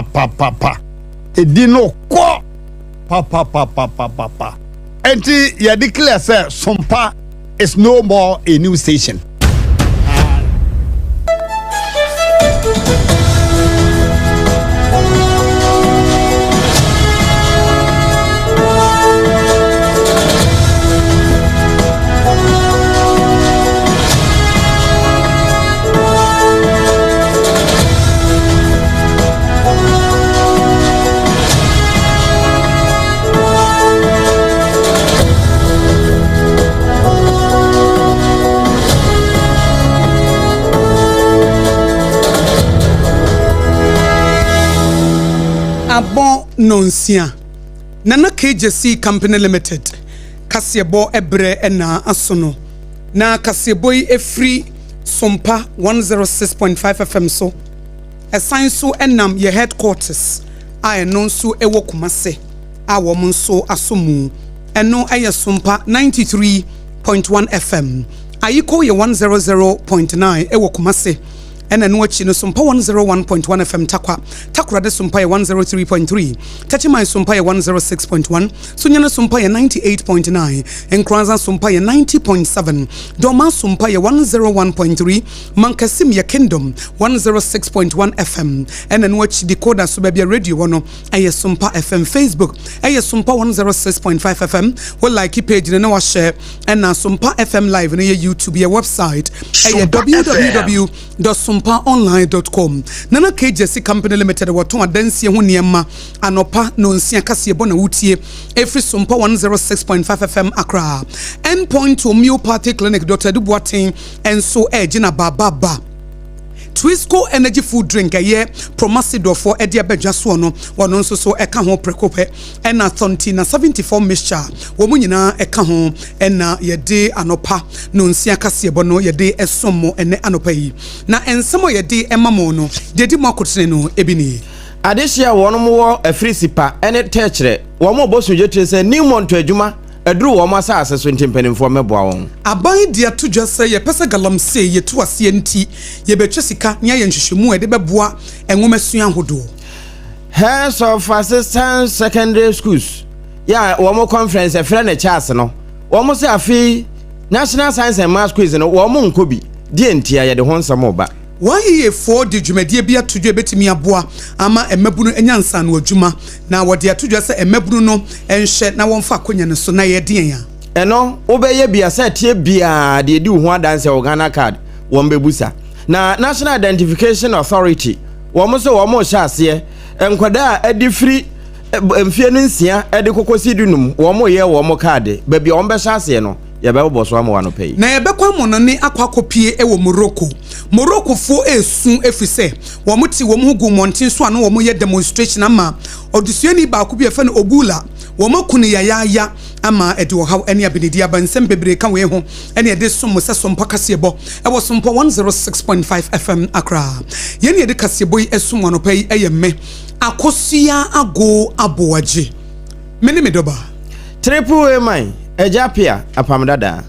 papapapapa. Ɛdi no kɔ papapapapapa. Enti yɛ declare sɛ Sompa is no more a new station. Abɔ nnɔnsia, Nana KJC Company Limited kaseɛbɔ berɛ na aso no. Na kaseɛbɔ yi firi Sompa 106.5 FM so. Ɛsan nso nam yɛn headquarters a ɛno nso wɔ Kumasi a wɔn nso aso mu. Ɛno yɛ Sompa 93.1 FM. Ayiko yɛ 100.9 wɔ Kumasi. Ɛna ɛno akyi no Sompa 101.1 FM Tarkwa, Takoradi Sompa yɛ 103.3, Techiman Sompa yɛ 106.1, Sunyani Sompa yɛ 98.9, Nkoranza Sompa yɛ 90.7, Dormaa Sompa yɛ 101.3, Mankasim yɛ Kingdom 106.1 FM. Ɛna ɛno akyi decoder so baabi a radio wɔ no ɛyɛ Sompa FM. Facebook ɛyɛ Sompa 106.5 FM. Wo like page no na wahyɛ ɛna Sompa FM live no yɛ YouTube. Yɛ website ɛyɛ www.sompaonline.com. Nana K Jesse Company Limited wɔtɔn adansie ho nneɛma. Anɔpa nonsia kaseɛbɔ na wotie ɛfiri Sompa 106.5 FM Accra. Endpoint Homeopathy Clinic Dr. Adu Boateng nso ɛregye na baababa. Twisco Energy Food Drink ɛyɛ Promasidorfoɔ ɛde aba dwa soɔ no, wɔn nso so ɛka ho prɛko pɛ. Ɛna Thontina 74 Mixture, wɔn nyinaa ɛka ho. Ɛna yɛde anɔpa nonsia kaseɛbɔ no yɛde ɛsom mo ɛnɛ anɔpa yi. Na nsɛm a yɛde ɛma mo no, deɛ ɛdi mu akotene no ebi nie. Adehye a wɔnom wɔ Afirisipa ne Tɛkyerɛ, wɔn rebɔ so dwetire sɛ Newmont adwuma aduru wɔn asase so nti mpanimfoɔ mmɛboa wɔn. Aban de ato dwa sɛ yɛpɛ sɛ galamsey yɛtu aseɛ nti yɛbɛtwa sika na yɛayɛ nhwehwɛmu a yɛde bɛboa nwomasua ahodoɔ. Heads of Assistant Secondary Schools yɛ a wɔn conference ɛfrɛ no CHASS no, wɔn sɛ afei National Science and Maths Quiz no wɔn nkɔ bi, deɛ ntia yɛde ho nsɛm reba. YEA foɔ de dwumadie bi ato dwa a ɛbɛtumi aboa ama mmabunu anya nsaano adwuma, na wɔde ato dwa sɛ mmabunu no nhwɛ na wɔmfa akonya no so na ɛyɛ deɛn a. Ɛno wobɛyɛ bi a sɛ ɛteɛ biara deɛ ɛdi wo ho adanseɛ wɔ Ghana card wɔn bɛbusa. Na National Identification Authority wɔn nso wɔn rehyɛ aseɛ nkwadaa a adi firi mfeɛ no nsia de kɔkɔsi dunum wɔn reyɛ wɔn kaade baabi a wɔn bɛhyɛ aseɛ no. Yɛbɛbobɔ so ama wo anɔpa yi. Na yɛbɛkɔ amɔnɔne akɔ akɔpue wɔ Morocco. Moroccofoɔ resu ɛfiri sɛ wɔte wɔn ho guu mmɔnten so a na wɔyɛ demonstration ama ɔdesuani baako bi a yɛfrɛ no Ogoula. Wɔaku no yayaaya ama ɛde ɔhaw ne abenedie aba. Nsɛm bebree ka wei ho na yɛde som mo sɛ Sompɔ Kaseɛbɔ wɔ Sompɔ 106.5 FM Accra. Yɛn na yɛde kaseɛbɔ yi som mo anɔpa yi yɛ me, Akosua Agoo Aboagye. Me ne me dɔba. Triple A man, Agya Appiah, Apam Dada.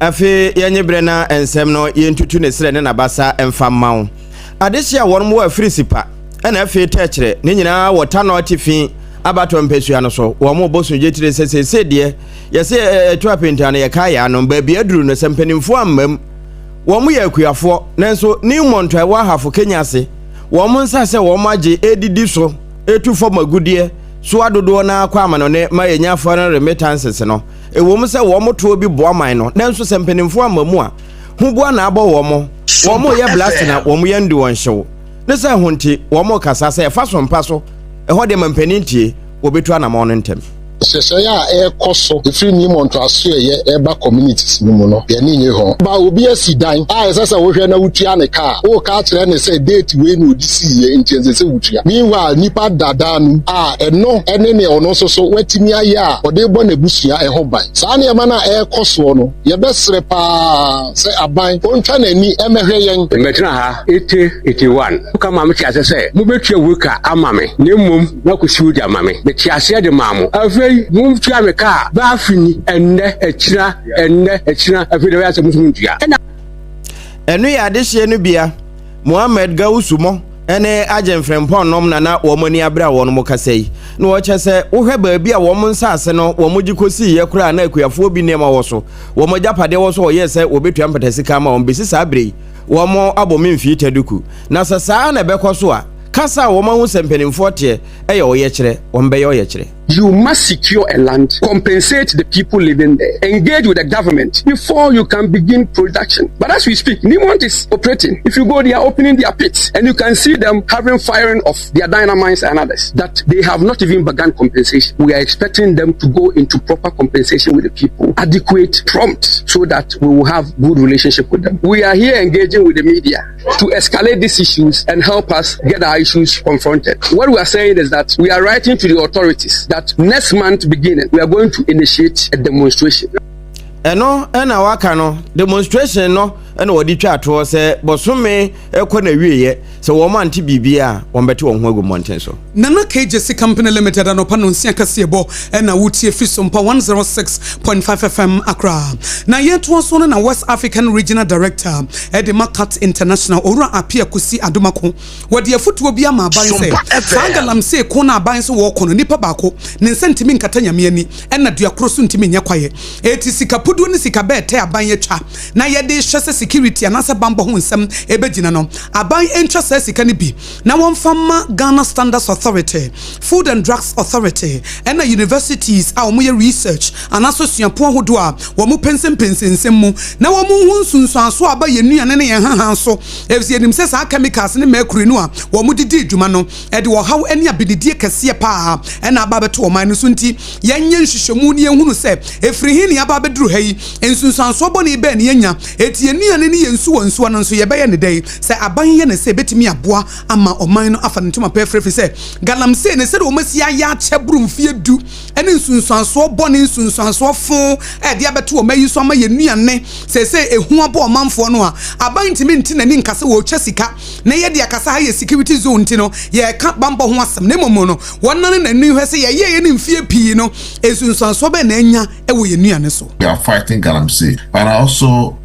Afei yɛnye berɛ na nsɛm no yɛntutu ne serɛ ne n'abasa mfa mma wo. Adehye a wɔnom wɔ afiri sipa ɛna afei tɛkyerɛ ne nyinaa wɔ Tanɔ atifi abatoɔ mpasua no so. Wɔn rebɔ so gyetire sɛ seesei deɛ yɛse ɛtu apentan no yɛka yɛ anom. Baabi aduru no sɛ mpanimfoɔ amma mu. Wɔn yɛ akuafoɔ nanso Newmont a ɛwɔ Ahafo Kenya ase wɔn nsa sɛ wɔn agye redidi so retu fam agudeɛ soa dodoɔ no ara kɔ amanɔne ma yɛnya foreign remittances no. Ɛwom sɛ wɔn toɔ bi boa man no nanso sɛ mpanimfoɔ amma mu a huboa na abɔ wɔn. Wɔn reyɛ blasting a wɔn yɛn de wɔn hyew. Ne sɛ ɛho nti wɔn rekasa sɛ ɛfa so mpa so ɛhɔ deɛ ma mpanin tie wɔbɛtu anamɔn no ntɛm. Nhyehyɛeɛ a ɛrekɔ so ɛfiri Newmont asoɛeɛ ɛreba communities no mu no, yɛn ani nnye ho. Ba obi asi dan a ɛsɛ sɛ wohwɛ na wotua ne ka a, woreka akyerɛ no sɛ date wei na ɔde siiɛ nti ɛnsɛ sɛ wotua. Meanwhile, nnipa da dan no mu a ɛno ne nea ɔno nso so watumi ayɛ a ɔde rebɔ n'abusua ho ban. Saa nneɛma no a ɛrekɔ soɔ no, yɛbɛsrɛ pa ara sɛ aban ɔntwa n'ani mmɛhwɛ yɛn. Mebɛtena ha 80, 81. Moka maa mete ase sɛ mobɛtua wei ka ama me, na mmom moakɔsi ogya ama me. Metee aseɛ de maa mo. Afei montua me ka a, bɛɛ afe ni, ɛnnɛ, akyina, ɛnnɛ, akyina, afei deɛ ɛbɛyɛ sɛ mo nso montua. Ɛnna. Ɛno yɛ adehyeɛ no bia Mohammed Gawusu mo ne Agyen Frimpong nom na na wɔn ani abere a wɔn kasa yi. Na wɔkyɛ sɛ wohwɛ baabi a wɔn nsaase no wɔn gye kɔsiiɛ koraa na akuafoɔ bi nneɛma wɔ so, wɔn agyapadeɛ wɔ so a wɔyɛɛ sɛ wɔbɛtua mpata sika ama wɔn bɛsi saa berɛ yi wɔn abɔ me mfii taduku. Na sɛ saa na ɛbɛkɔ so a, kasa a wɔn ahu sɛ mpanimfoɔ teɛ yɛ ɔyɛkyerɛ, wɔn bɛyɛ ɔyɛkyerɛ. You must secure a land, compensate the people living there, engage with the government before you can begin production. But as we speak, Newmont is operating. If you go, they are opening their pits and you can see them having firing of their dynamites and others that they have not even begun compensation. We are expecting them to go into proper compensation with the people, adequate, prompt, so that we will have good relationship with them. We are here engaging with the media to escalate these issues and help us get our issues confronted. What we are saying is that we are writing to the authorities that next month beginning, we are going to initiate a demonstration. Ɛno ɛna waka no demonstration no ɛna wɔde twa atoɔ sɛ bɔsome ɛkɔ na wieɛ sɛ wɔn ante biribi a wɔn bɛte wɔn ho agu mmɔnten so. Nana KJC Company Limited anɔpa nonsia kaseɛbɔ ɛna wotie fi Sompa 106.5 FM Accra. Na yɛtoa so no na West African Regional Director ɛde ma CAT International Owura Appiah Kusi Adomako wɔde afotuo bi ama aban sɛ saa galamsey ko na aban so wɔɔko no nipa baako ne nsa ntumi nkata Nyame ani ɛna dua koro so ntumi nyɛ kwaeɛ. Eti sika puduo ne sika bɛɛtɛ aban atwa na yɛde hwɛ sɛ security anaasɛ bambɔ ho nsɛm ɛbɛgyina no, aban ntwa saa sika no bi na wɔmfa mma Ghana Standards Authority, Food and Drugs Authority ɛna universities a wɔyɛ research anaasɛ suapɔn ahodoɔ a wɔpɛnsɛmpɛnsɛ nsɛm mu na wɔnhu nsunsuansoɔ a aba yɛn nnuane ne yɛn nhahan so, efisɛ yɛnim sɛ saa chemicals ne mercury no a wɔde di dwuma no ɛde ɔhaw ne abenedie kɛseɛ paa ɛna aba abɛto ɔman no so. Nti yɛnyɛ nhwehwɛmu na yɛnhunu sɛ ɛfiri he ne yɛaba abɛduru ha yi, nsunsuansoɔ bɔne bɛn ne yɛanya, enti yɛn nnuane ne yɛn nsuwa nsuwa no nso yɛbɛyɛ ne dɛn? Sɛ aban yɛ ne sɛ ɛbɛtumi aboa ama ɔman no afa ne ntoma pa afira, ɛfiri sɛ galamsey ne sɛdeɛ wɔasi ayɛ akyɛ boro mfeɛ 10 ne nsunsuansoɔ bɔne nsunsuansoɔ fo a ɛde abɛto ɔman yi so ama yɛn nnuane seesei ehu abɔ ɔmanfoɔ no a, aban ntumi nte n'ani nka sɛ wɔretwa sika na yɛde akasa ha yɛ security zone nti no yɛreka bambɔ ho asɛm, na mmom no wɔnane n'ani hwɛ sɛ yɛyɛeɛ no mfeɛ pii no nsunsuansoɔ bɛn na anya wɔ yɛn nnuane so. We are fighting galamsey, but also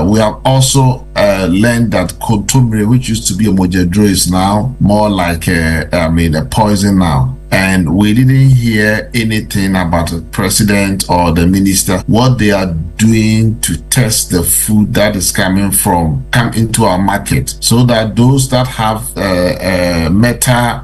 we have also learned that kontomire, which used to be a mojaduro, is now more like a, I mean, a poison now. And we didn't hear anything about the president or the minister, what they are doing to test the food that is coming from, come into our market, so that those that have metal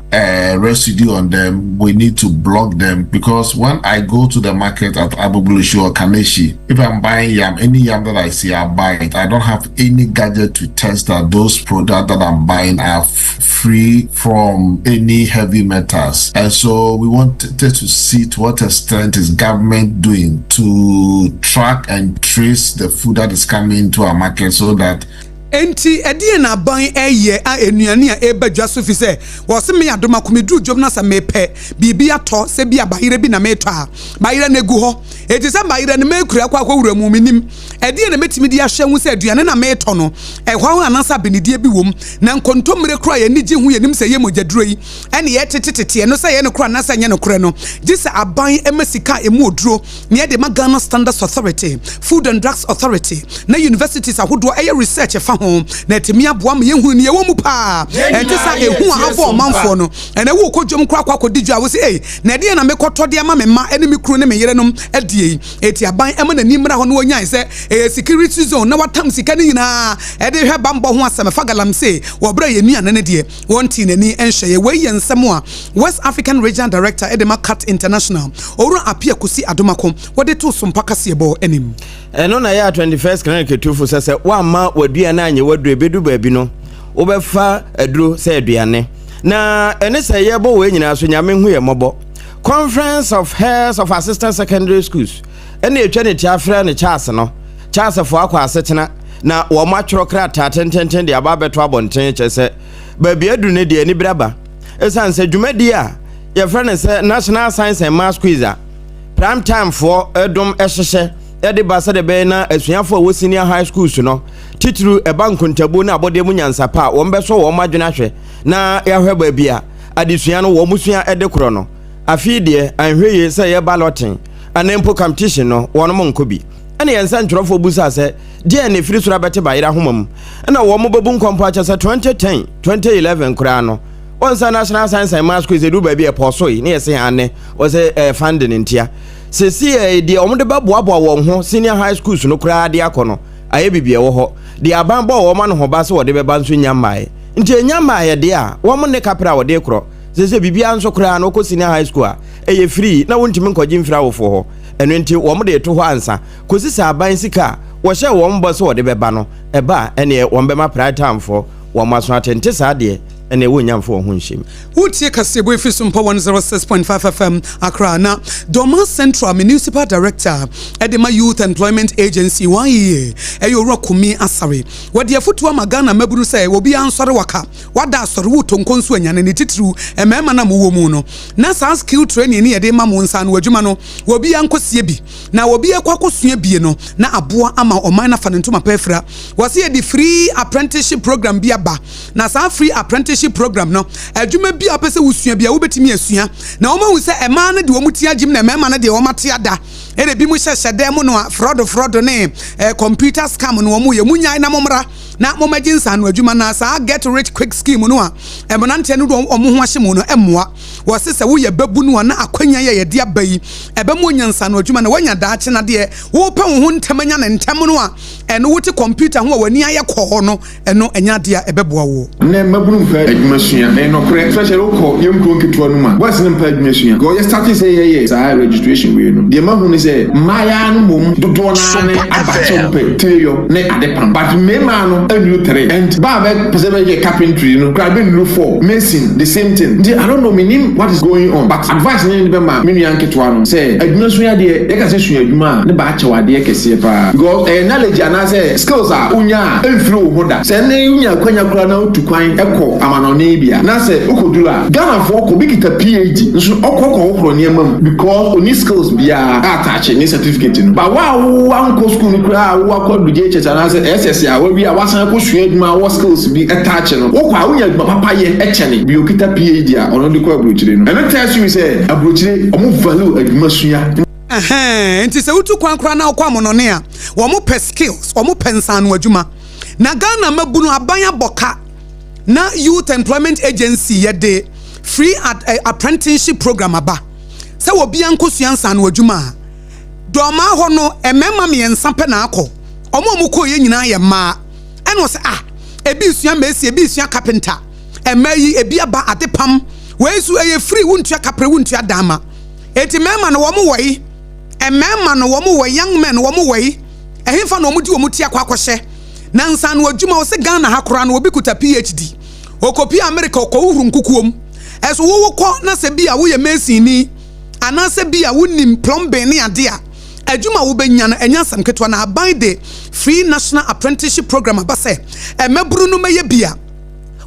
residue on them, we need to block them. Because when I go to the market at Agbogbloshie or Kaneshie, if I'm buying yam, any yam that I see, I buy it. I don't have any gadget to test that those products that I'm buying are free from any heavy metals. And so we wanted to see to what extent is government doing to track and trace the food that is coming into our market so that Enti ɛdeɛn na aban ɛyɛ a nnuane a ɛreba dwa so fi sɛ wɔse me adom ako meduru dwom na sɛ mepɛ biribi atɔ sɛ bi a bayerɛ bi na metɔ a bayerɛ no egu hɔ eti sɛ bayerɛ no mekura akɔ akɔwura mu menim ɛdeɛn na mɛtumi de ahwɛ ho sɛ aduane na metɔ no ɛhɔ anaasɛ abenedie bi wom na nkontommire koraa yɛn ani gye ho yɛnim sɛ ɛyɛ mogyaduro yi ɛne yɛtetete ɛno sɛ ɛyɛ nokorɛ anaasɛ ɛnyɛ nokorɛ no gye sɛ aban ɛma sika a ɛmu oduro na yɛde ma Ghana Standards Authority, Food and Drugs Authority na universities ahodoɔ ɛyɛ research ɛfa ho na ɛtumi aboa ma yɛhunu nea ɛwɔ mu paa. Ɛnte saa ehu a abɔ ɔmanfoɔ no ɛnɛ wokɔ dwam koraa akɔ akɔdi dwa a wose ei na ɛdeɛn na mekɔtɔ de ama me mma ne me kunu ne me yerenom adie yi. Eti aban ɛma n'ani mmra hɔ na wɔnyae sɛ ɛyɛ security zone na watam sika no nyinaa ɛde hwɛ bammɔ ho asɛm ɛfa galamsey wɔ berɛ a yɛn nnuane no deɛ wɔntee n'ani nhwɛeɛ. Wei yɛ nsɛm a West African Regional Director de ma CAT International, Owura Appiah Kusi Adomako, wɔde too Sompa kaseɛbɔ anim. Ɛno na ɛyɛ a 21st Clinic tu fo sɛ sɛ woamma w'aduane anyɛ w'aduro ɛbɛdu baabi no wobɛfa aduro sɛ aduane. Na ɛne sɛ yɛbɔ wei nyinaa so Nyame hu yɛn mmɔbɔ. Conference of Heads of Assistant Secondary Schools ɛna ɛtwa ne tia frɛ no CHASS no. CHASSfoɔ akɔ asetena na wɔn atwerɛ krataa tententen de aba abɛto abɔnten kyerɛ sɛ baabi aduru no deɛ anibere aba. Ɛsiane sɛ dwumadie a yɛfrɛ no sɛ National Science and Maths Quiz a Prime Time foɔ dom hyehyɛ de ba sɛdeɛ ɛbɛyɛ na asuafoɔ a wɔ senior high schools no titiriw ɛba nkontabuo ne abɔdeɛ mu nyansapɛ a wɔn bɛsɔ wɔn adwene ahwɛ na yɛahwɛ baabi a adesua no wɔn sua de korɔ no. Afei deɛ anhwɛ yie sɛ ɛyɛ balloting anaa mpo competition no wɔn nkɔ bi. Ɛna yɛn nsɛntwerɛfoɔ busaa sɛ deɛn na ɛfiri soro abɛte bayerɛ ahoma mu ɛna wɔn bɛbu nkɔmpɔ akyɛ sɛ 2010, 2011 koraa no wɔn sɛ National Science and Maths Quiz ɛduru baabi a ɛpɔɔ soe ne yɛse aane wɔ sɛ ɛyɛ funding ntia. Seesei ɛɛ deɛ wɔn de bɛboaboa wɔn ho senior high schools no koraa de akɔ no ayɛ biribi ɛwɔ hɔ. Deɛ aban bɔɔ wɔn anohoba sɛ wɔde bɛba nso nnya mmaeɛ. Nti ɛnnya mmaeɛ deɛ a, wɔn nne kaprɛ a wɔde rekorɔ. Seesei biribiara nso koraa no wokɔ senior high school a, ɛyɛ free na wontumi nkɔgye mfiri awofoɔ hɔ. Ɛno nti wɔn de reto hɔ ansa kɔsi sɛ aban sika a wɔhyɛɛ wɔn bɔ sɛ wɔde bɛba no ɛba a, ɛnneɛ wɔn bɛma Praetamfoɔ wɔn aso ate. Nte saa deɛ, ɛnneɛ wɔnnya mfa wɔn ho nhyɛ mu. Woretie kaseɛbɔ efi Sompa 106.5 FM Accra na Dormaa Central Municipal Director de ma Youth Employment Agency, YEA, ɛyɛ Owura Kumi Asare. Wɔde afotuo ama Ghana mmabunu sɛ obiara nsɔre waka, wada asɔre, woretɔ nko nso anyane, ne titiriw mmarima no a mowɔ mu no. Na saa skill training no yɛde rema mo nsa ano adwuma no, obiara nkɔsie bi. Na obiara kɔ akɔsua bie no, na aboa ama ɔman no afa ne ntoma pa afira. Wɔse yɛde free apprenticeship program bi aba. Na saa free apprenticeship program no, adwuma bi a wopɛ sɛ wosua bi a wobɛtumi asua. Na wɔahu sɛ mmaa no de wɔn ti agyim na mmarima no deɛ wɔn ate ada. Ɛna ebi mo hyɛhyɛ dan mu no a frɔdo frɔdo ne eh, computer scam no wɔn yɛ. Munyae na mommra na mommɛgye nsaano adwuma. Na saa get rich quick scheme no a mmeranteɛ no de wɔn ho ahyɛ mu no mmoa. Wɔse sɛ woyɛ babunu a na akwanya yi a yɛde aba yi ɛbɛma woanya nsaano adwuma na woanya daakye na deɛ wopɛ wo ho ntɛm anya no ntɛm no a ɛno wote computer ho a w'ani ayɛ kɔɔ no ɛno ɛnyɛ adeɛ a ɛbɛboa woɔ. Nnɛ mmabunu mpɛ adwuma sua. Ɛyɛ nɔkorɛ especially wokɔ yɛn nkuro nketewa no mu a boys no mpɛ adwuma sua. Because yɛ startee sɛ yɛyɛ saa registration wei no deɛ mahu ne sɛ mmaayaa no mmom dodoɔ no ara ne aba sɛ wɔn pɛ tireyɔ ne ade pam but mmarima no nnuru three and baa bɛ pɛ sɛ bɛyɛ carpentry no koraa bɛnnuru four, mason the same thing nti I don't know mennim what is going on but advice ne mede bɛma me nua nketewa no sɛ adwuma sua deɛ yɛka sɛ sua adwuma a ne ba akyɛ wo adeɛ kɛseɛ paa because ɛyɛ knowledge anaasɛ skills a wonya a ɛmfiri wo ho da. Sɛ nnɛ yi wonya akwanya koraa na wotu kwan kɔ amanɔne bi a, na sɛ wokɔduru a, Ghanafoɔ kɔ, obi kita PhD nso ɔkɔ kɔhohoro nneɛma mu because ɔnni skills biara a attach ne certificate no. But wo a woankɔ school no koraa a woakɔ adu JHS anaasɛ SS a woawie a woasan akɔsua adwuma a wowɔ skills bi attach no, wokɔ a wonya adwuma papa yɛ kyɛne deɛ ɔkita PhD a ɔno de kɔ aburokyire no. Ɛno tells you sɛ aburokyire wɔn value adwuma sua. Ɛhɛɛ, nti sɛ wotu kwan koraa na wokɔ amonɔne a, wɔn pɛ skills, wɔn pɛ nsaano adwuma. Na Ghana mmabunu aban abɔ ka na Youth Employment Agency yɛde free apprenticeship program aba sɛ obiara nkosua nsaano adwuma a, Dɔmaa hɔ no mmarima mmiɛnsa pɛ na akɔ, wɔn a wɔkɔeɛ nyinaa yɛ mmaa. Ɛna ɔsɛ ah, ebi resua mesi, ebi resua carpenter, mmaa yi ebi aba adepam, wei nso ɛyɛ free, wontua kapre, wontua dama. Enti mmarima no wɔn wɔ yi, mmarima no wɔn wɔ young men wɔn wɔ yi, ɛhefa na wɔn de wɔn ti akɔ akɔhyɛ? Na nsaano adwuma ɔsɛ Ghana ha koraa no obi kuta PhD, ɔkɔpie America ɔkɔhohoro nkukuo mu. Ɛso wo wokɔ na sɛ bi a woyɛ mason ni anaasɛ bi a wonim plumbing ne ade a, adwuma a wobɛnya no ɛnyɛ asɛm ketewa. Na aban de free national apprenticeship program aba sɛ mmabunu no mmɛyɛ bi a.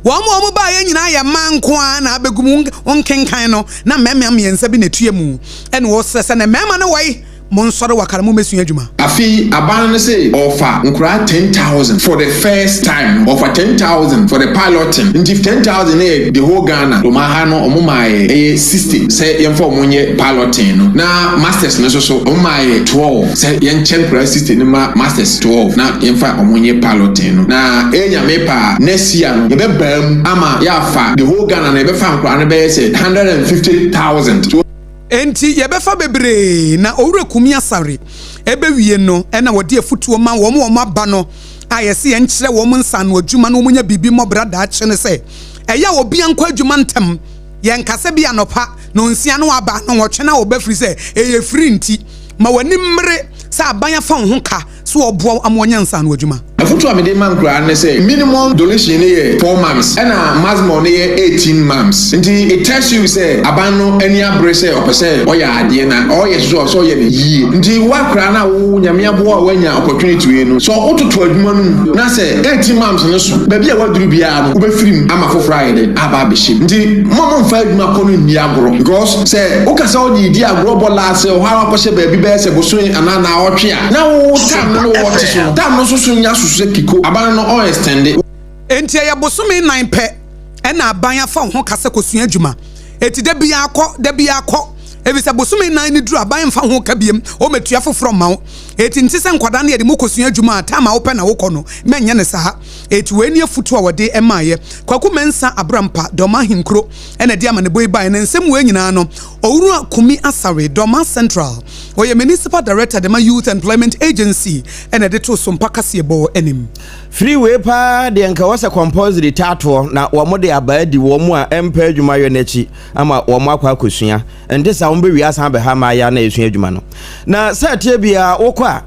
Wɔn a wɔbaeɛ nyinaa yɛ mmaa nko ara na abɛgu mu, wonkenkan no, na mmarima mmiɛnsa bi na ɛtua mu. Ɛna wɔsrɛ sɛ, Na mmarima no wɔ he? Monsɔre wakara mommɛsua adwuma. Afei aban no se ɔɔfa nkoraa 10,000 for the first time no, ɔɔfa 10,000 for the piloting, nti 10,000 no yɛ the whole Ghana, ɔmo aha no ɔmo maa yɛ ɛyɛ 60 sɛ yɛmfa ɔmo nyɛ piloting no, na masters no nso so ɔmo maa yɛ 12 sɛ yɛnkyɛ nkoraa 60 no ma masters 12 na yɛmfa ɔmo nyɛ piloting no, na ɛyɛ Nyame pɛ a next year no yɛbɛbaa mu ama yɛafa the whole Ghana no yɛbɛfa nkoraa no bɛyɛ sɛ 150,000. So. Enti yɛbɛfa bebree na Owura Kumi Asare ɛbɛwie no ɛna wɔde afutuo ma wɔn a wɔn aba no a yɛse yɛnkyerɛ wɔn nsaano adwuma na wɔnya biribi mmɔ bra daakye no sɛ ɛyɛ a obia nkɔ adwuma ntɛm yɛnka sɛ bi anɔpa nonsia na waba nonwɔtwe na wɔba firi sɛ ɛyɛ firi nti ma w'ani mmere sɛ aban afa wo ho ka so ɔboa wo ama wanya nsaano adwuma. Afotu a mede ma nkoraa ne sɛ minimum duration ne yɛ 4 months, ɛna maximum ne yɛ 18 months. Nti it tells you sɛ aban no ani abere sɛ ɔpɛ sɛ ɔyɛ adeɛ na ɔyɛ soso ɔsɛ ɔyɛ no yie. Nti woakora no a wo Nyame aboa a woanya opportunity wei no, sɛ wototo adwuma no mu na sɛ 18 months no so, baabi a woaduru biara no, wobɛfiri mu ama foforɔ ayɛ dɛ aba abɛhyɛ mu. Nti mo momfa adwuma kɔ no nni agorɔ, because sɛ woka sɛ wode di agorɔ bɔ laase ɔhɔ a, wakɔhyɛ baabi bɛyɛ sɛ bosome anaa naawɔtwe a, na wo time no ne wɔte so no, time no nso so nya soso sɛ kiko aban no ɔn extend. Enti ɛyɛ bosome 4 pɛ ɛna aban afa wo ho ka sɛ kɔsua adwuma. Eti da biara kɔ, da biara kɔ, efisɛ bosome 4 no duru, aban mfa ho ka biem, ɔmɛtua foforɔ mma wo. Eti nti sɛ nkwadaa no yɛde mu kɔsua adwuma a, time a wopɛ na wokɔ no, mɛnyɛ ne saa. Eti wei ne afutu a wɔde ɛmaayɛ. Kwaku Mɛnsa Abrampa, Dɔma Ahenkuro, ɛna ɛde amanebɔ yi baeɛ. Ne nsɛm wei nyinaa no, Owura Kumi Asare, Dɔma Central, ɔyɛ Municipal Director de ma Youth Employment Agency, ɛna ɛde to Sompa kaseɛbɔ anim. Firi wei paa deɛ, nka wɔ sɛ compulsory taatoɔ na wɔn de aba adi wɔn a ɛmpɛ adwuma yɔ n'akyi ama wɔn akɔ akɔsua. Nte saa, wɔn bɛwie asan bɛha mmaayɛ na ɛsua adwuma no. Na sɛ ɛteɛ biara, wokɔ a,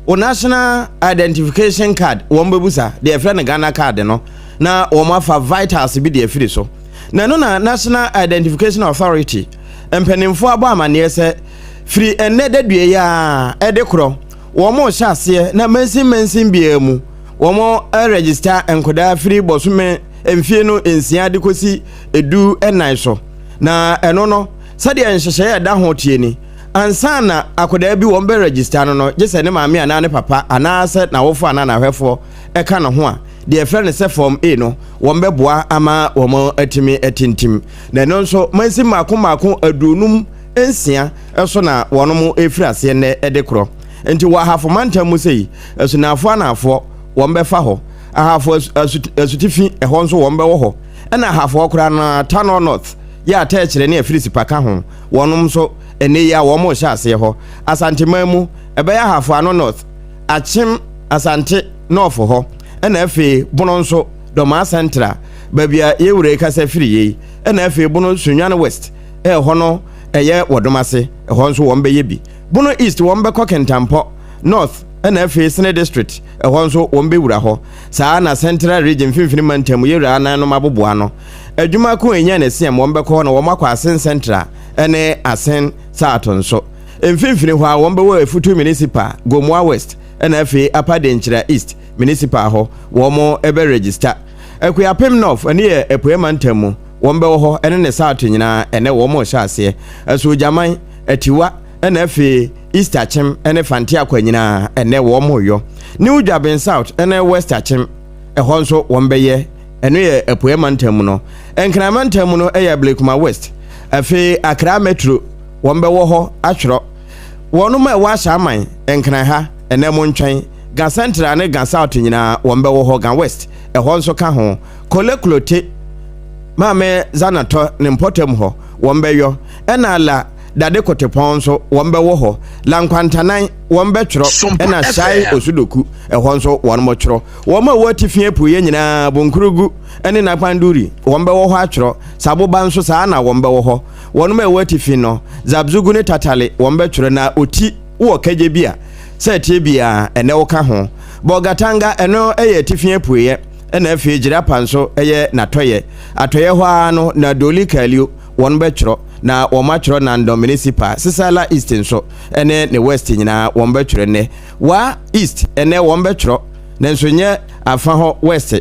wo national identification card wɔn bɛbusa, deɛ ɛfrɛ no Ghana Card no, na wɔn afa vitals bi deɛ afiri so. Na ɛno na National Identification Authority mpanimfoɔ abɔ amanneɛ sɛ firi ɛnnɛ dadua yi a ɛde korɔ, wɔn rehyɛ aseɛ na mansin mansin biara mu wɔn register nkwadaa firi bɔsome mfie no 6 de kɔsi 14 so. Na ɛno no, sɛdeɛ nhyehyɛeɛ ɛda ho tie ni: ansa na akwadaa bi wɔn bɛ register no, gye sɛ ne maame anaa ne papa anaasɛ n'awofo anaa n'ahwɛfoɔ ɛka ne ho a, deɛ ɛfrɛ no sɛ Form A no, wɔn bɛboa ama wɔn atumi atintim. Na ɛno nso, mansin mmaako mmaako 56 ɛso na wɔn mo efiri aseɛ nnɛ ɛde korɔ. Nti wɔ Ahafo mantam mu sɛ yi, Asunafoɔ Anaafoɔ, wɔn bɛfa hɔ, Ahafo Asutifi, ɛhɔ nso wɔn bɛwɔ hɔ, ɛna Ahafoɔ koraa no, Tano North yɛ Atɛɛkyerɛ ne Afiri ka ho, wɔn nso ɛnɛ yi a wɔn rehyɛ aseɛ hɔ. Asanteman mu, ɛbɛyɛ Ahafo Ano North, Akyem Asante North hɔ, ɛna afei Bono nso, Dɔmaa Central, baabi a yɛwura yi kasa firi yei, ɛna afei Bono Sunyani West, ɛhɔ no ɛyɛ Wɔdom ase, ɛhɔ nso wɔn bɛyɛ bi. Bono East, wɔn bɛkɔ Kentampɔ North, ɛna afei Sene District, ɛhɔ nso wɔn bɛwura hɔ saa. Na Central Region, Mfimfini mantam, yɛwura anan nom aboboa no adwuma ko enya ne seɛm, wɔn bɛkɔ hɔ na wɔn akɔ Asen Central ɛne Asen South nso. Mfimfini hɔ a, wɔn bɛwɔ Efutu Municipal, Gomoa West, ɛna afei Upper Denkyira East Municipal hɔ wɔn bɛ register. Akuapem North, ɛne yɛ Apuei mantam mu, wɔn bɛwɔ hɔ ɛne ne South nyinaa, ɛnɛ wɔn rehyɛ aseɛ. Asuogyaman, Atiwa, ɛna afei East Akyem ɛne Fante Akwa nyinaa, ɛnɛ wɔn reyɔ. New Dwabin South ɛne West Akyem, ɛhɔ nso wɔn bɛyɛ. Ɛno yɛ Apuei mantam mu no. Nkran mantam mu no yɛ Ablekuma West, afei Accra Metro, wɔn bɛwɔ hɔ atwerɛ. Wɔn a ɛwɔ ahyɛ aman Nkran ha, ɛnɛ mo ntwɛn. Ga Central ne Ga South nyinaa, wɔn bɛwɔ hɔ. Ga West, ɛhɔ nso ka ho. Korle Klottey, Maame Zanatɔ ne mpɔtam hɔ, wɔn bɛyɔ. Ɛna La Dade Kotepɔn nso, wɔn bɛwɔ hɔ. La Nkwantanan, wɔn bɛtwerɛ. Ɛna Shai Osudoku, ɛhɔ nso wɔn mo twerɛ. Wɔn a ɛwɔ atifi apueɛ nyinaa, Bonkurugu ne Nakpanduri, wɔn bɛwɔ hɔ atwerɛ. Saboba nso, saa na wɔn bɛwɔ hɔ. Wɔn a ɛwɔ atifi no, Zabzugu ne Tatale, wɔn bɛtwerɛ. Na Oti wɔ kagye bi a sɛ ɛteɛ biara ɛnɛ woka ho. Bolgatanga, ɛno yɛ atifi apueɛ, ɛna afei Jirapa nso yɛ n'atɔeɛ. Atɔeɛ hɔ ara no na Doli Kalio, wɔn bɛtwerɛ, na wɔn atwerɛ Nandom Municipal, Sisala East nso ɛne ne West nyinaa wɔn bɛtwerɛ nnɛ. Wa East, ɛnɛ wɔn bɛtwerɛ, nanso nyɛ afa hɔ West.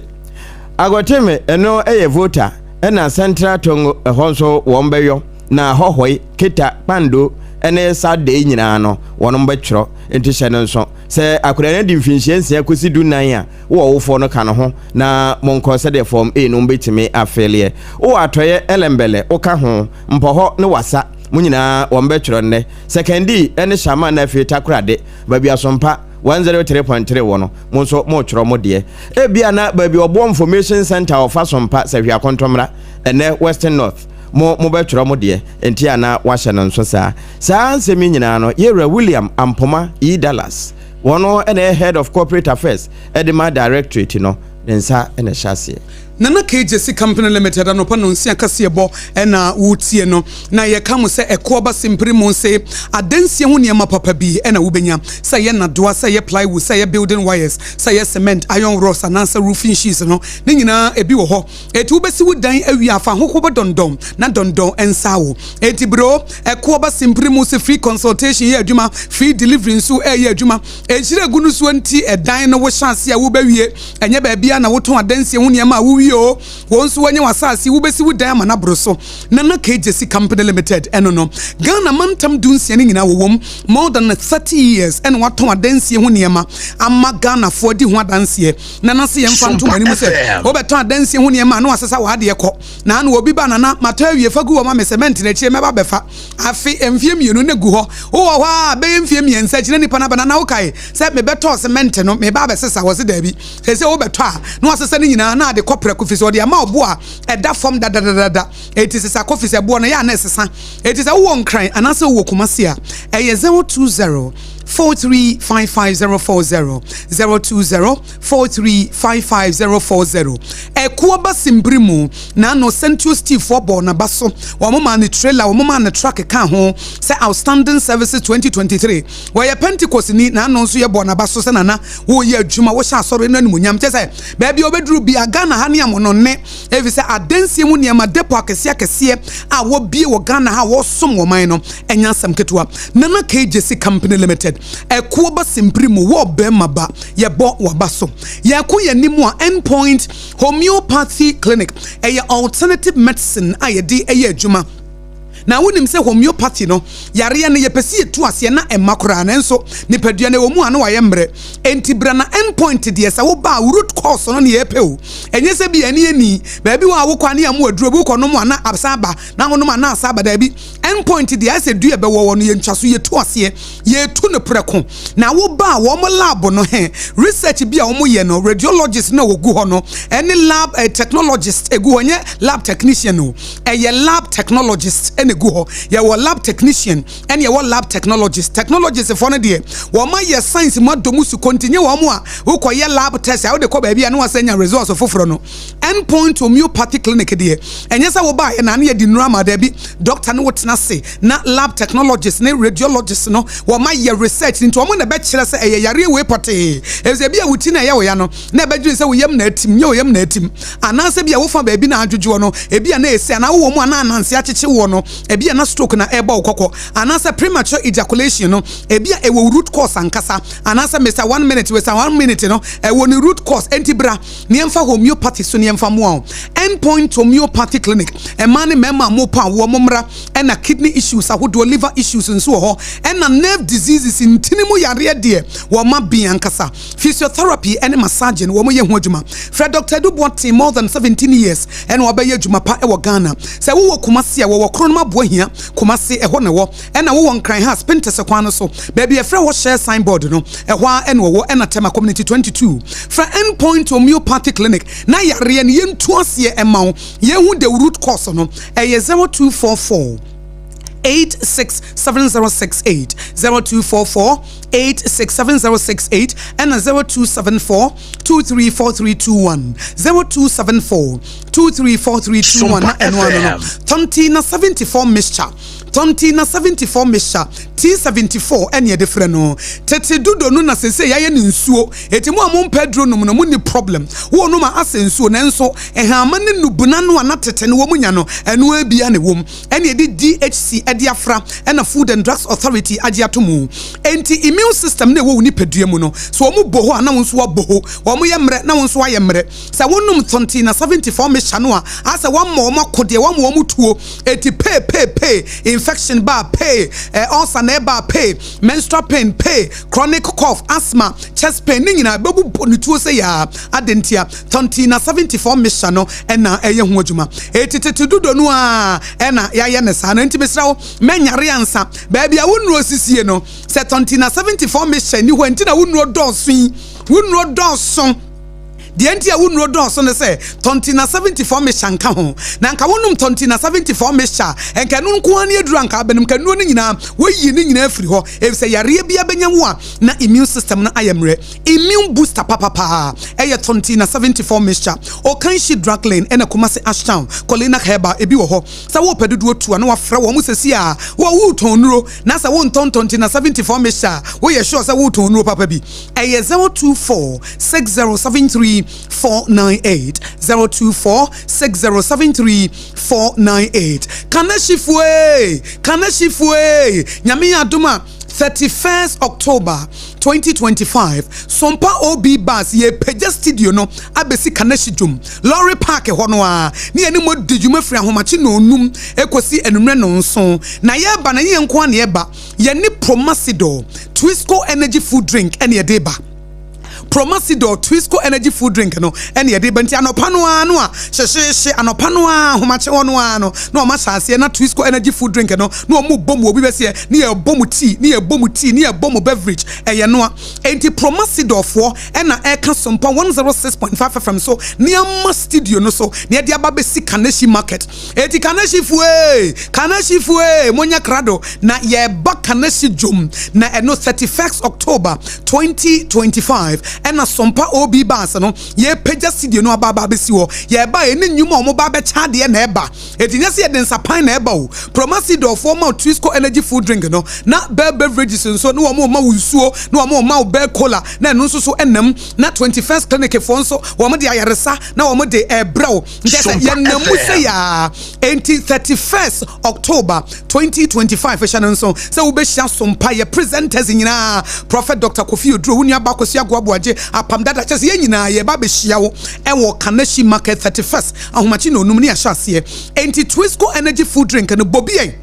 Agotime, ɛno yɛ Volta, ɛna Central Tongo, ɛhɔ nso wɔn bɛyɔ, na Hɔhɔi, Keta, Kpando ɛne South Day nyinaa no wɔn bɛtwerɛ. Nti hyɛ no nso sɛ akwadaa no adi mfinhyia 6 kɔsi 14 a, wowɔ wofoɔ no ka no ho na monkɔ sɛdeɛ Form A no bɛtumi afeeleɛ. Wowɔ atɔeɛ Ɛlɛmbɛlɛ, woka ho, Mpɔhɔ ne Wasa, mo nyinaa wɔn bɛtwerɛ nnɛ. Sekandi ne Shama na afei Takorade, baabi Asompa 103.3 wɔ no, mo nso motwerɛ mo deɛ. Ebia na baabi Ɔboɔ Information Center ɔfa Sompa sɛ hwɛ akɔntɔmmra ɛnɛ Western North, mo mobɛtwerɛ mo deɛ, nti a na wahyɛ no nso saa. Saa nsɛm yi nyinaa no, yɛwura William Ampoma E. Dallas, wɔn na ɛyɛ Head of Corporate Affairs de ma Directorate no, ne nsa na ɛhyɛ aseɛ. Nana KJC Company Limited anɔpa nonsia kaseɛbɔ na woretie no. Na yɛka mo sɛ ɛko aba simpiri mu nse adansie ho nneɛma papa bi na wobɛnya, sɛ ɛyɛ nnadoa, sɛ ɛyɛ plywood, sɛ ɛyɛ building wires, sɛ ɛyɛ cement, iron rods anaasɛ roofing sheets no, ne nyinaa ebi wɔ hɔ. Enti wobɛsi wo dan awie a, fa ahoho bɛdɔndɔn na dɔndɔn nsa wo. Enti bro, ɛko aba simpiri mu se free consultation yɛ adwuma, free delivery nso ɛyɛ adwuma. Nhyira gu no soɔ nti ɛdan no wohyɛ ase a wobɛwie. Ɛnyɛ baabiara na wotɔn adansie ho nneɛma a wowie o. Wo nso woanya w'asase, wobɛsi wo dan ama no aboro so. Nana K. Gyasi Company Limited, ɛno no, Ghana mantam dunsia no nyinaa wɔwom. More than 30 years ɛna wɔatɔn adansie ho nneɛma ama Ghanafoɔ adi ho adanseɛ. Nana se yɛmfa nto mo anim sɛ wobɛtɔn adansie ho nneɛma a na wasesa w'adeɛ kɔ. Na ano obi ba Nana, matɔ awie, fa gu hɔ ma me, cement no akyire mɛba abɛfa. Afe, mfeɛ mmienu na gu hɔ. Wowɔ hɔ ara a, bɛyɛ mfeɛ mmiɛnsa akyi na nipa no aba, Nana wokae sɛ mebɛtɔɔ cement no, meba abɛsesa? Wɔse daabi. Seesei wobɛtɔ a, na wasesa ne nyinaa na ade kɔ prɛko firi sɛ ɔde ama ɔbo a ɛda fam dadadadada. Enti sesa kɔ firi sɛ ɛboɔ no ɛyɛ a na ɛsesa. Enti sɛ wowɔ Nkran anaasɛ wowɔ Kumasi a, ɛyɛ 020 4355040, 020 4355040. Ɛkoɔ ba Simbiri mu na ano Sentio Steve foɔ bɔɔ n'aba so. Wɔn maa no trailer, wɔn maa no truck kaa ho sɛ Outstanding Services 2023. Wɔyɛ Pentecost-ni na ano nso yɛbɔɔ n'aba so sɛ Nana Woreyɛ adwuma, wohyɛ asɔre no animuonyam. Kyerɛ sɛ, baabi a wobɛduru biara, Ghana ha ne amonɔnne, efisɛ adansie mu nneɛma, depot akɛseɛ akɛseɛ a wɔabue wɔ Ghana ha a wɔresom wɔ man no, ɛnyɛ asɛm ketewa. Nana K. Gyasi Company Limited, ɛkoɔ ba simpiri mu, wɔ ɔbarima ba, yɛbɔ w'aba so. Yɛko yɛn anim a, End Point Homeopathy Clinic, ɛyɛ alternative medicine a yɛde yɛ adwuma. Na wonim sɛ homeopathy no, yareɛ no yɛpɛ sɛ yɛtu aseɛ na ɛmma koraa, nanso nipadua no ɛwɔ mu a na wayɛ mmerɛ. Enti bra na end point deɛ sɛ woba a root cause no na yɛpɛ o. Ɛnyɛ sɛ bi ani ani, baabi wɔ a wokɔ a ne yɛama wo aduro bi wokɔ nom a na asan aba, na wonom a na asan aba, daabi. End point deɛ ayɛ sɛ dua ɛbɛwɔ hɔ no yɛntwa so, yɛtu aseɛ, yɛtu no prɛko. Na woba a wɔn lab no he, research bi a wɔyɛ no, radiologist no a wɔgu hɔ no, ɛne lab eh, technologist ɛgu hɔ, ɛnyɛ lab technician o. Ɛyɛ lab technologist na egu hɔ. Yɛwɔ lab technician ɛna yɛwɔ lab technologist. Technologist foɔ no deɛ wɔn ayɛ science mu adɔ mu sukɔ nti nyɛ wɔn a wokɔ yɛ lab test a wode kɔ baabi a na wasan anya results foforɔ no. End Point Homeopathy Clinic deɛ ɛnyɛ sɛ wobaeɛ na ne yɛde nnuro ama daabi. Doctor ne wo tena ase na lab technologist ne radiologist no wɔn ayɛ research nti wɔn na ɛbɛkyerɛ sɛ ɛyɛ yareɛ wei pɔtee. Efisɛ ebi a wo ti na ɛyɛ wo ya no na ɛbɛdwene sɛ wo yam na atim, nyɛ wo yam na atim. Anaasɛ ebia wofa baabi na adwodwoɔ no, ebia na ɛsi, anaa wowɔ mu a na ananse akyekye woɔ no, ebia na stroke na ɛrebɔ wo kɔkɔ, anaasɛ premature ejaculation no, ebia ɛwɔ wo root cause ankasa, anaasɛ Mister One Minute, Mister One Minute no, ɛwɔ ne root cause. Enti bra na yɛmfa homeopathy so na yɛmfa mmoa wo. End Point Homeopathy Clinic, mmaa ne mmarima a mopɛ awoɔ, mommra. Ɛna kidney issues ahodoɔ, liver issues nso wɔ hɔ, ɛna nerve diseases, ntini mu yareɛ deɛ, wɔma bin ankasa. Physiotherapy ne massaging wɔn yɛ ho adwuma. Frɛ Doctor Adu Boateng more than 17 years ɛna wabɛyɛ adwuma pa wɔ Ghana. Sɛ wowɔ Kumasi a wɔwɔ Kronom Aboahia, Kumasi ɛhɔ na ɛwɔ. Ɛna wowɔ Nkran ha Spintex kwan no so baabi yɛfrɛ hɔ Shell sign board no ɛhɔ ara ɛna ɔwɔ ɛna Tema Community 22. Frɛ End Point Homeopathy Clinic na yareɛ no yɛntu aseɛ ɛma wo yɛnhu the root cause no. Ɛyɛ 0244 867068, 0244 867068 ɛna 0274 234321, 0274 234321 na ɛno ano no tɔnti na 74 mixture, tɔnti na 74 mixture, T74 ɛne yɛde frɛ no tete dodo no na sese yɛayɛ no nsuo eti mo a mo mpɛ aduro nom no mo ni problem wo nom a asɛ nsuo nanso nhama ne nubuna no a na tete no wɔn nya no ɛno abia na ɛwom ɛna yɛde DHC de afra ɛna Food and Drugs Authority agye ato mu. Enti immune system no a ɛwɔ wo nipadua mu no, sɛ wɔn bɔ hɔ a na wo nso woabɔ hɔ, wɔn yɛ mmerɛ na wo nso woayɛ mmerɛ. Sɛ wonom Thonti na 74 mixture no a, asɛ wɔama wɔn akodeɛ, wɔama wɔn tuo. Enti pee pee pee, infection ba a pee, eh, ulcer na ɛba a pee, menstrual pain pee, chronic cough, asthma, chest pain, ne nyinaa ɛbɛbobɔ ne tuo sɛ yaa. Adɛn ntia? Tɔnti na 74 mixture no na ɛyɛ ho adwuma. Eti tete dodo no ara na yɛayɛ no saa no. Enti mesrɛ wo, mɛnyare ansa. Baabi a wo nnuro sisie no, sɛ tɔnti na 74 mixture nni hɔ a, enti na wo nnuro dɔɔso yi. Wo nnuro dɔɔso. Deɛ nti a wo nnuro dɔɔso ne sɛ Tɔntina 74 mixture nka ho. Na anka wonom Tɔntina 74 mixture a, anka ɛno nko ara ne aduro a anka wobɛnom. Anka nnuro no nyinaa, woayi ne nyinaa afiri hɔ. Efisɛ yareɛ biara bɛnya wo a, na immune system no ayɛ mmerɛ. Immune booster papapaa ɛyɛ Tɔntina 74 mixture. Okanshi Drug Lane ɛna Kumasi Ashtown, Kolinak Herbal, ebi wɔ hɔ. Sɛ wopɛ dodoɔ tu a, na wafrɛ wɔn seesei a. Wo a woretɔn nnuro na sɛ wontɔn Tɔntina 74 mixture a, woyɛ sure sɛ woretɔn nnuro papa bi? Ɛyɛ 024 6073 498 024 6073 498 Kanahyifoɔ ee! Kanahyifoɔ ee! Nyame yɛ adom a 31st October 2025 Sompa OB Bus yɛrepagya studio no abɛsi Kanahyi dwom lorry park hɔ no ara ne yɛne mo adi dwuma firi ahomakye nnɔnnum kɔsi anwummerɛ nnɔnson. Na yɛreba no ɛnyɛ yɛn nko ara na yɛreba, yɛne Promasidor Twisco Energy Food Drink na yɛde reba. Promasidor Twisco Energy Food Drink no na yɛde ba. Nti anɔpa no ara no a hyehyeehye, anɔpa no ara ahomakye hɔ no ara no na wɔn ahyɛ aseɛ na Twisco Energy Food Drink no na wɔn bɔ mu, obi bɛseɛ ne yɛbɔ mu tea, ne yɛbɔ mu tea, ne yɛbɔ mu beverage, ɛyɛ noa. Enti Promasidor foɔ na ɛreka Sompa 106.5 FM so ne ama studio no so na yɛde aba abɛsi Kaneshie Market. Enti Kaneshie-foɔ ee, Kaneshie-foɔ ee, monyɛ krado na yɛreba Kaneshie dwom, na ɛno 31st October 2025 ɛna Sompa OB Bus no yɛrepagya studio no aba aba abɛsi hɔ. Yɛreba a ɛne nnwuma a wɔba abɛkyɛ adeɛ na ɛba. Enti nyɛ sɛ yɛde nsapan na ɛba o. Promasidorfoɔ ma wo Twisco Energy Food Drink no, na Bell Beverages nso ne wɔn rema wo nsuo, na wɔn rema wo Bell Cola, na ɛno nso so ɛnam. Na 21st Clinic foɔ nso wɔn de ayaresa na wɔn de ɛrebrɛ wo. Nkyɛ sɛ yɛnam mu sɛ yaa. Enti 31st October 2025 hyɛ no nso sɛ wobɛhyia Sompa yɛ presenters nyinaa, Prophet Doctor Kofi Oduro, wo nua ba Kwasi Agoa Boagye, Apam Dada, kyɛ sɛ yɛn nyinaa yɛba abɛhyia wo ɛwɔ Kaneshie Market 31st ahomakye nnɔnum ne yɛahyɛ aseɛ. Enti Twisco Energy Food Drink no bɔ bi ɛ.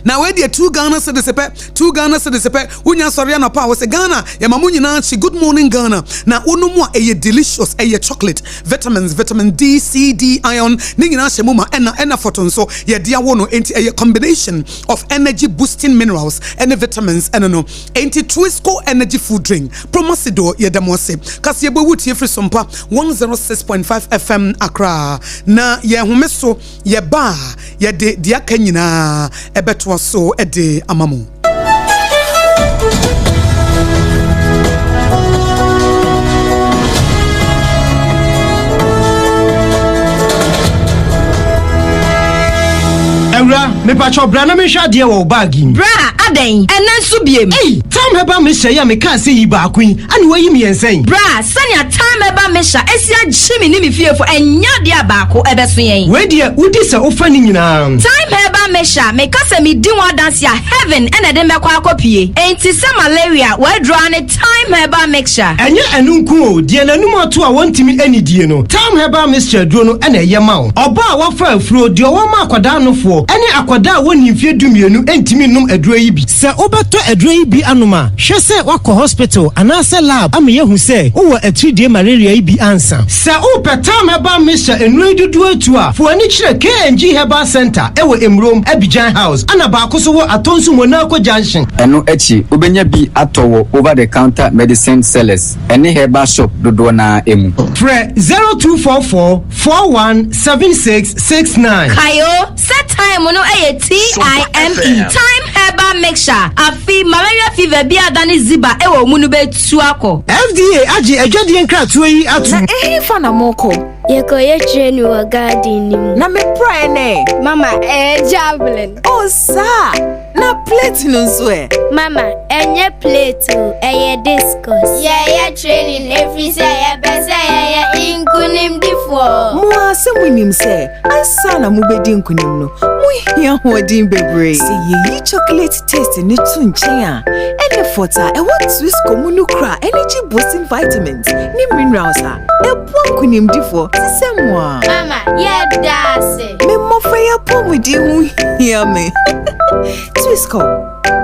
Na wei deɛ 2 Ghana cedis pɛ, 2 Ghana cedis pɛ, wonya sɔre anɔpa a wose Ghana yɛma mo nyinaa kye, good morning Ghana, na wonom a ɛyɛ delicious, ɛyɛ chocolate, vitamins, vitamin D, C, D, iron, ne nyinaa hyɛ mu ma, ɛna ɛna fɔto nso yɛde awo no, enti ɛyɛ combination of energy boosting minerals ɛne vitamins ɛno no, enti Twisco energy food drink, Promasidor yɛda mo ase, kaseɛbɔ ewu tie firi Sompa 106.5 FM Accra, na yɛn home so. Yɛba a, yɛde deɛ aka nyinaa bɛtoa so de ama mo. Awura, mepakyɛw bra na menhwɛ adeɛ wɔ wo bag yi mu. Bra, adɛn? Ɛnnɛ nso biem? Ei, Tam Herbal Mixture yi a mekaa sɛ yi baako yi, ɛna woayi mmiɛnsa yi? Bra, sɛnea Time Herbal Mixture asi agye me ne me fiefo, ɛnyɛ adeɛ a baako ɛbɛso yɛn. Wei deɛ, wodi sɛ wofa ne nyinaa. Time Herbal Mixture, meka sɛ medi ho adanse a, heaven na ɛde mɛkɔ akɔpue. Enti sɛ malaria, w'aduro ara ne Time Herbal Mixture. Ɛnyɛ ɛno nko o, deɛ n'anum ato a wɔntumi nnidie no, Time Herbal Mixture aduro no na ɛyɛ ma wo. Ɔbaa a wafa afuro, deɛ ɔwɔ ma akwadaa nofoɔ, ne akwadaa a wɔnnii mfeɛ dumienu ntumi nnom aduro yi bi. Sɛ wobɛtɔ aduro yi bi anom a, hwɛ sɛ woakɔ hospital anaasɛ lab ama yɛahu sɛ wowɔ atiridie malaria yi bi ansa. Sɛ wopɛ Tam Herbal Mixture nnuro yi dodoɔ atu a, fa w'ani kyerɛ KNG Herbal Centre wɔ Emurom, Abidjan House, ɛna baako nso wɔ Atonsu Monaco Junction. Ɛno akyi, wobɛnya bi atɔ wɔ over the counter medicine sellers ne herbal shop dodoɔ no ara mu. Frɛ 0244 41 76 69. Kae o sɛ thyme no yɛ TIME, Thyme Herbal Mixture. Afei malaria fever bi a adane ziba wɔ wo mu no bɛtu akɔ. FDA agye adwadie nkratoɔ yi atom. Na ɛhefa na morekɔ? Yɛkɔyɛ training wɔ garden no mu. Na me praeɛ no ɛ? Mama, ɛyɛ javelin. Oh, saa! Na plate no nso ɛ? Mama, ɛnyɛ plate o, ɛyɛ discus. Yɛyɛ training ɛfiri sɛ yɛpɛ sɛ yɛyɛ nkonimdifoɔ. Mo ara sɛ monim sɛ ansa na mobɛdi nkonim no, mohia ahoɔden bebree. Sɛ yɛyi chocolate taste no to nkyɛn a, ɛne fɔt a ɛwɔ Twisco mu no kura energy boosting vitamins ne minerals a ɛboa nkonimdifoɔ te sɛ mo a. Mama, yɛda ase. Me mmɔfra yi apɔmuden ho hia me. Twisco,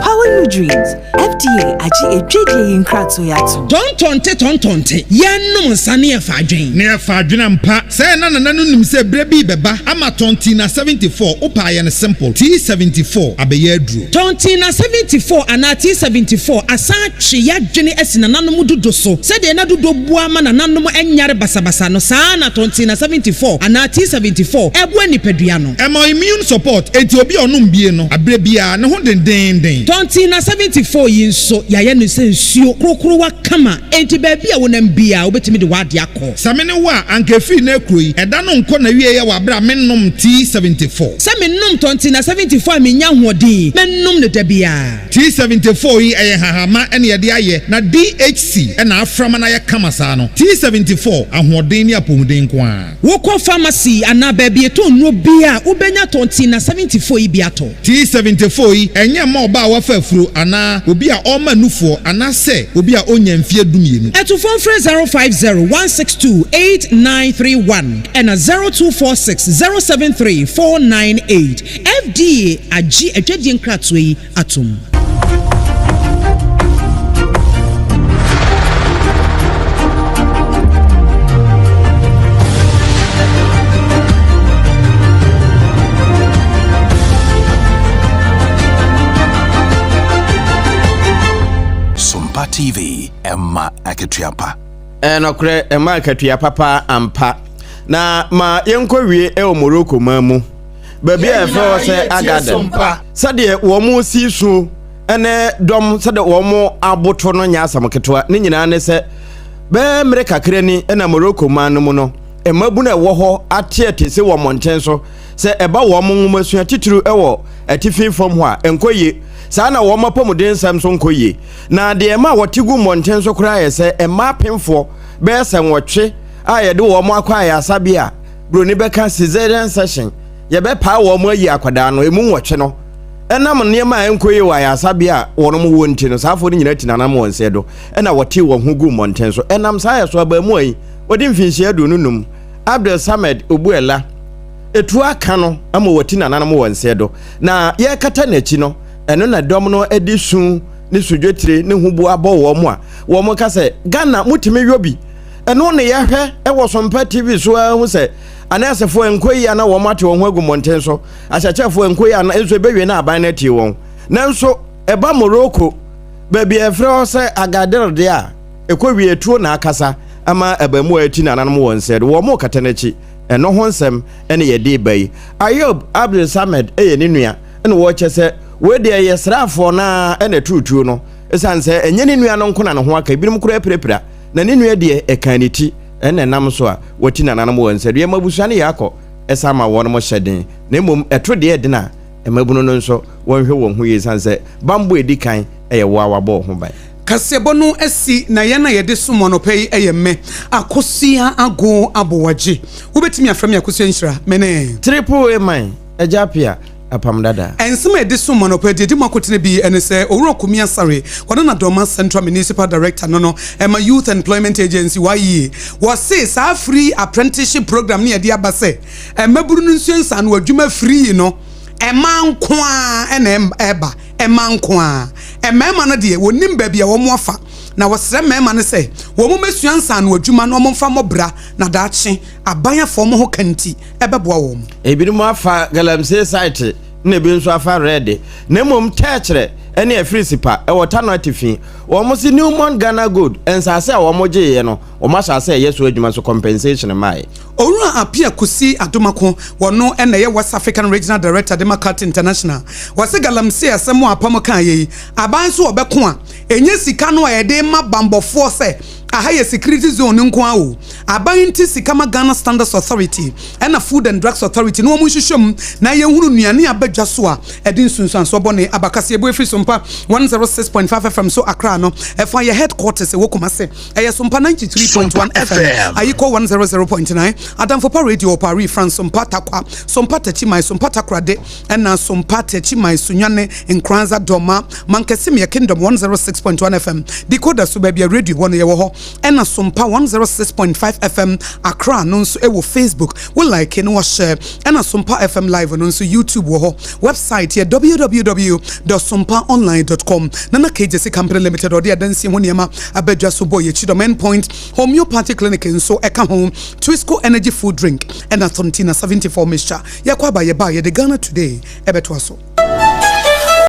power. Akɔnnɔ Dreams. FDA agye adwadie yi nkratoɔ yi atom. Tɔntɔnte tɔntɔnte, yɛnnom nsa ne yɛfa adwen. Ne yɛfa adwen ampa. Sɛɛ na Nana no nim sɛ berɛ bi rebɛba ama Tɔntina 74, wopɛ a yɛ no simple, T74 abɛyɛ aduro. Tɔntina 74 anaa T74 asan atwe y'adwene asi nananom dodo so. Sɛdeɛ na dodo boa ma nananom nyare basabasa no, saa ara na Tɔntina 74 anaa T74 boa nipadua no. Ɛma immune support, enti obi a ɔnom bie no, aberɛ biara, ne ho dendeenden. Tɔntina 74 yi nso, yɛayɛ no sɛ nsuo korokorowa kama, enti baabi a wonam biara, wobɛtumi de w'adeɛ akɔ. Sɛ me ne wo a, anka ɛfiri nnɛ rekuro yi, ɛda no nkɔ n'awieɛ wɔ aberɛ a mennom T74. Sɛ menom Tɔntina 74 a mennya ahoɔden, mɛnom no da biara. T74 yi ɛyɛ nhahamma na yɛde ayɛ na DHC na afra ma no ayɛ kama saa no. T74, ahoɔden ne apɔmuden nko ara. Wokɔ pharmacy anaa baabi yɛtɔn nnuro biara a, wobɛnya Tɔntina 74 yi bi atɔ. T74 yi ɛnyɛ mma ɔbaa a wafa afuro anaa obi a ɔrema nufoɔ anaasɛ obi a ɔnnya mfeɛ dumienu. Atufoɔ mfrɛ 050 162 8931 ɛna 0246 073 498. FDA agye adwadie nkratoɔ yi atom. Sompa TV, ɛma akatua pa. Ɛnokorɛ, ɛma akatua papa ampa. Na ma yɛnkɔ wie ɛwɔ Morocco man mu. baabi a yɛfrɛ hɔ sɛ Agadir. Sɛdeɛ wɔn si su ne dɔm sɛdeɛ wɔn aboto no nyɛ asɛm ketewa. Ne nyinaa ne sɛ bɛyɛ mmere kakra ni na Morocco man no mu no, mmabunu a ɛwɔ hɔ ateɛte se wɔ mmɔnten so sɛ ɛba wɔn nwomasua titiriw wɔ atifi fam hɔ a, ɛnkɔ yie. Saa na wɔn apɔmuden nsɛm nso nkɔ yie. Na deɛ ɛma wɔte gu mmɔnten so koraa yɛ sɛ mmaa apemfoɔ bɛyɛ sɛ nwɔtwe a yɛde wɔn akɔ ayaresabea a Buroni bɛka cesarean section, yɛbɛpaa wɔn ayi akwadaa no, emu nwɔtwe no, ɛnam nneɛma a ɛnkɔ yie wɔ ayaresabea a wɔn wɔ nti no, saa afoɔ no nyinaa ti nanam wɔn nsɛ do, ɛna wɔtee wɔn ho guu mmɔnten so. Ɛnam saa yɛ so abaamuwa yi, ɔdi mfinhyia 25, Abdel Samed Obuela, etuo aka no ama wati nananom wɔn nsɛ do, na yɛrekata n'akyi no, ɛno na dɔm no de su ne sudwetire ne huboa bɔ wɔn a wɔn ka sɛ, Ghana motumi yɔ bi. Ɛno ne yɛhwɛ wɔ Sompa TV so ara hu sɛ anɛɛsefoɔ nkɔ yi ana wɔn ate wɔn ho agu mmɔnten so, akyerɛkyerɛfoɔ nkɔ yi ana nso ɛbɛwie na aban no atie wɔn. Nanso ɛba Morocco, baabi a yɛfrɛ hɔ sɛ Agadir deɛ a, ɛkɔ wie tuo na akasa ama abamuwa ati nananom wɔn nsɛ do, wɔn rekata n'akyi. Ɛno ho nsɛm ne yɛde reba yi. Ayob Abdul Samed yɛ ne nua na wɔkyɛ sɛ wei deɛ yɛ sraafoɔ no ara na ɛtoo tuo no, ɛsiane sɛ ɛnyɛ ne nua no nko na ne ho aka, ebinom koraa apirapira. Na ne nua deɛ, ɛkaa ne ti, ɛna ɛnam so a wati nananom wɔ nsadua mu abusua no yɛ akɔ, ɛsan ma wɔnom hyɛ den, na mmom ɛto deɛ ɛden a, mmabunu no nso wɔnhwɛ wɔn ho yie ɛsiane sɛ banbɔ a ɛdi kan yɛ wo a wabɔ wo ho ban. Kaseɛbɔ no asi na yɛn a yɛde som anɔpa yi yɛ me, Akosua Ago Aboagye. Wobɛtumi afrɛ me Akosua Nhyira. Me ne. Triple A man, Agya Appiah. Apam Dada. Nsɛm a ɛdi so ma anɔpa yi deɛ ɛdi mu akotene bi ne sɛ Owura Kumi Asare, ɔno na Dormaa Central Municipal Director no no ma Youth Employment Agency, YEA. Wɔse saa free apprenticeship program no yɛde aba sɛ mmabunu no nsua nsaano adwuma free no, mmaa nko ara na ɛba, mmaa nko ara. Mmarima no deɛ wɔnnim baabi a wɔn afa, na wɔsrɛ mmarima no sɛ wɔn mmɛsua nsaano adwuma na wɔmfa mmɔ bra na daakye aban afa wɔn ho ka nti ɛbɛboa wɔn. Ebinom afa galamsey site na ebi nso afa red na mmom tɛkyerɛ ne afirisipa wɔ Tano atifi. Wɔn se Newmont Ghana Gold nsaase a wɔn gyeeɛ no wɔn ahyɛ ase ɛyɛ so adwuma so compensation mmaeɛ. Owura Appiah Kusi Adomako, wɔno na ɛyɛ West African Regional Director de ma Cart International. Wɔse galamsey asɛm a apam kaeɛ yi, aban nso wɔbɛko a, ɛnyɛ sika no a yɛde rema banbɔfoɔ sɛ Aha yɛ security zone nko ara o. Aban nti sika ma Ghana Standards Authority ɛna Food and Drugs Authority na wɔn nhwehwɛ mu na yɛnhunu nnuane a aba dwa so a ɛde nsunsuansoɔ bɔne aba. Kaseɛbɔ ɛfiri Sompa 106.5 FM so Accra no ɛfa yɛ headquarters ɛwɔ Kumasi ɛyɛ Sompa 93.1 FM, Ayiko 100.9, Adamfopa Radio wɔ Paris, France, Sompa Tarkwa, Sompa Techiman, Sompa Takoradi ɛna Sompa Techiman, Sunyani, Nkoranza, Dormaa, Mankasimia, Kingdom 106.1 FM, Decoder so baabi a radio wɔ no yɛwɔ hɔ. Ɛna Sompa 106.5 FM Accra no nso wɔ Facebook, wo like na wahyɛ. Ɛna Sompa FM Live no nso YouTube wɔ hɔ. Website yɛ www dot sompaonline dot com. Nana Kegyesi Company Limited ɔde adansie ho nneɛma aba dwa so bɔ yɛn akyi dɔm. Endpoint Homeopathy Clinic nso ɛka ho. Twisco Energy Food Drink ɛna Thontina 74 Mixture. Yɛkɔ aba yɛba a yɛde Ghana Today ɛbɛtoa so.